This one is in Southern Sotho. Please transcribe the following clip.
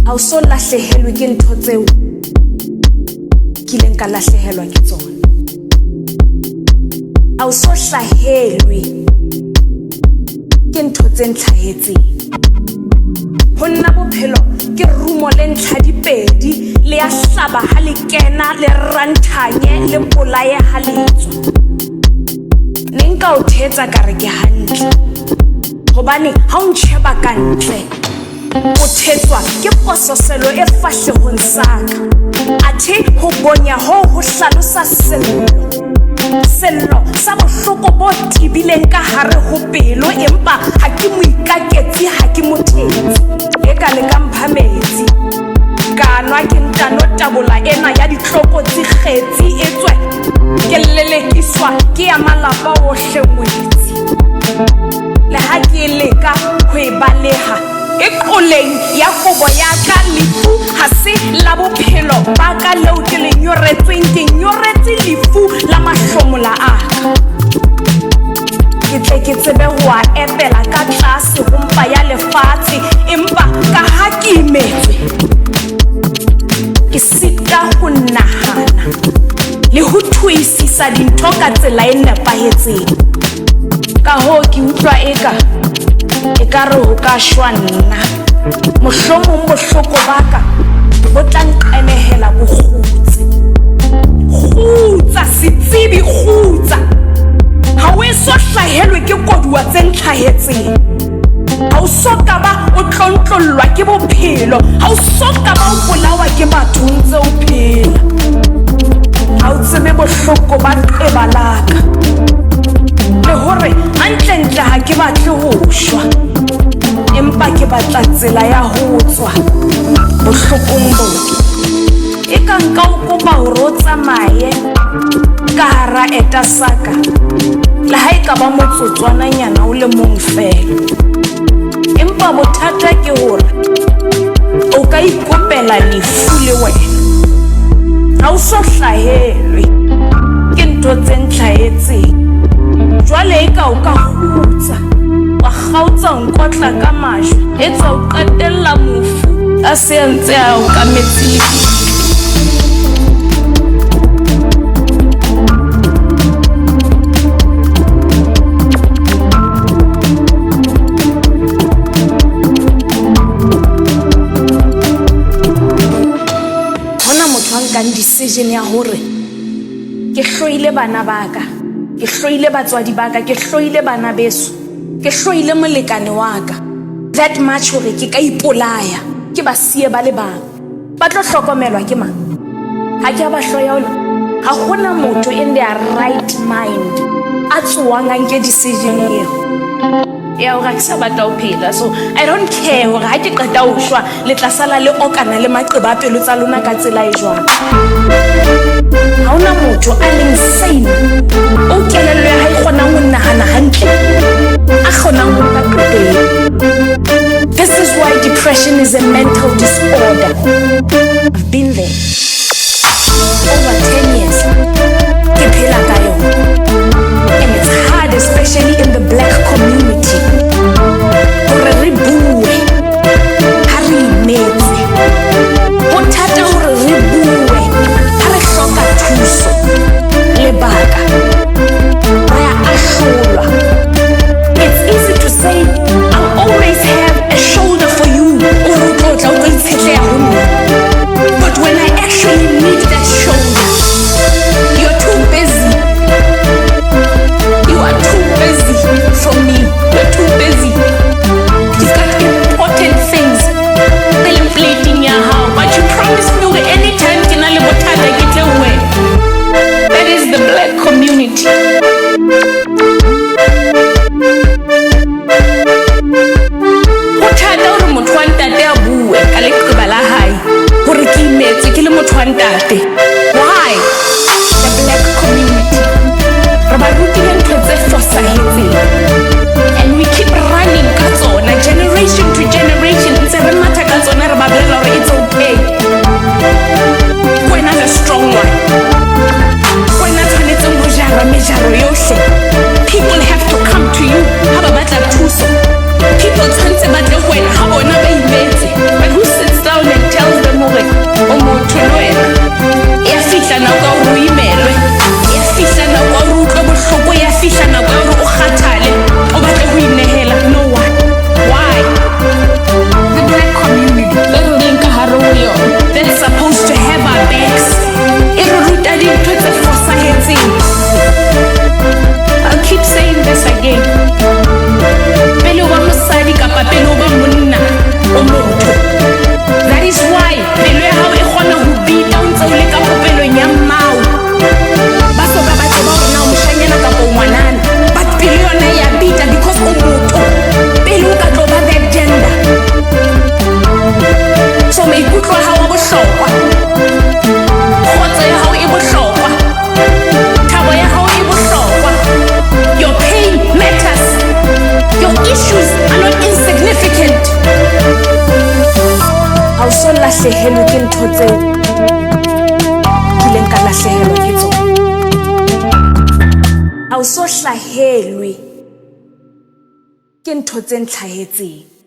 Ha o so lahlehelwe ke ntho tseo kileng ka lahlehelwa ke tsona. Ha o so hlahelwe ke ntho tse ntlhahetseng. Ho nna bophelo ke rumo le ntlha dipedi, le ya hlaba ha le kena, le ranthanye, le bolaye ha le tswa. Ne nka o thetsa ka re ke hantle, hobane ha o ntjheba ka ntle, o thetswa ke pososelo e fahlehong sa ka. Athe ho bonya hoo ho hlalosa sello. Sello sa bohloko bo tebileng ka hare ho pelo, empa ha ke moikaketsi, ha ke mothetsi. Eka le ka mpha metsi ka nwa, ke ntano tabola ena ya ditlokotsi kgetsi, etswe ke lelekiswa ke ya malapa ohle ngwetsi. Le ha ke leka ho e baleha e qoleng ya kobo ya ka, lefu ha se la bophelo ba ka leo ke le nyoretsweng. Ke nyoretse lefu la mahlomola a ka, ke tle ke tsebe ho a epela ka tlase ho mpa ya lefatshe. Empa ka ha ke imetswe, ke sita ho nahana le ho thuisisa dintho ka tsela e nepahetseng. Ka hoo ke utlwa eka ekare ho ka shwa nna, mohlomong bohloko ba ka bo tla nqenehela bokgutse. Kgutsa, setsebi, kgutsa. Ha o eso hlahelwe ke koduwa tse ntlhahetseng. Ha o so ka ba o tlontlollwa ke bophelo. Ha o so ka ba o bolawa ke batho o ntse o phela. Ha o tsebe bohloko ba qeba la ka, le hore hantlentle ha ke batle ho shwa, empa ke batla tsela ya ho tswa bohlokong bo. E ka nka o kopa hore o tsamaye ka hara eta saka, le ha e ka ba motsotswananyana o le mong fela. Empa bothata ke hore o ka ikopela lefu le wena. Ha o so hlahelwe ke ntho tse ntlhahetseng. Jwale eka o ka kgutsa, wa kgaotsa ho nkotla ka majwe, etswa o qetella mofu a se a ntse a okametse lebitla. Hona motho a nkang decision ya hore ke hloile bana ba ka, ke hloile batswadi ba ka, ke hloile bana beso, ke hloile molekane wa ka that much hore ke ka ipolaya, ke ba siye ba le bang. Ba tlo hlokomelwa ke mang? Ha ke a ba hloya ona. Ha hona motho in their right mind a tsoang a nke decision eo ya hore ha ke sa batla ho phela. So I don't care hore ha ke qeta ho shwa le tla sala le okana le maqeba a pelo tsa lona ka tsela e jwang. Ha hona motho a leng sane o kelello ya hae kgonang ho nahana hantle, a kgonang ho nka qeto eo. This is why depression is a mental disorder. I've been there over 10 years. Ke phela ka yona. And it's hard, especially in the black community, hore re bue ha re imetswe. Ho thata hore re bue ha re hloka thuso. Lebaka, re a ahlolwa. It's easy to say, "I'll always have a shoulder for you," o re o tlo tla o tlo itshetleha ho nna. But when I actually need that shoulder, you're too busy. You are too busy for me. You're too busy. You've got important things tse leng plate-ing ya hao, but you promised me hore anytime ke na le bothata ke tle ho wena. That is the black community. Ho thata hore motho wa ntate a bue ka leqeba la hae hore ke imetswe ke le motho wa ntate. Why? The black community, re ba rutile ntho tse fosahetseng and we keep running ka tsona generation to generation. Ntse re matha ka tsona, re ba bolella hore it's okay, wena the strong one, wena tshwanetseng ho jara mejaro yohle. People have to come to you ha ba batla thuso. People tshwanetse ba tle ho wena ha bona ba imetse. But who sits down and lahlehelwe ke ntho tseo kileng ka lahlehelwa ke tsona. Ha o so hlahelwe ke ntho tse ntlhahetseng.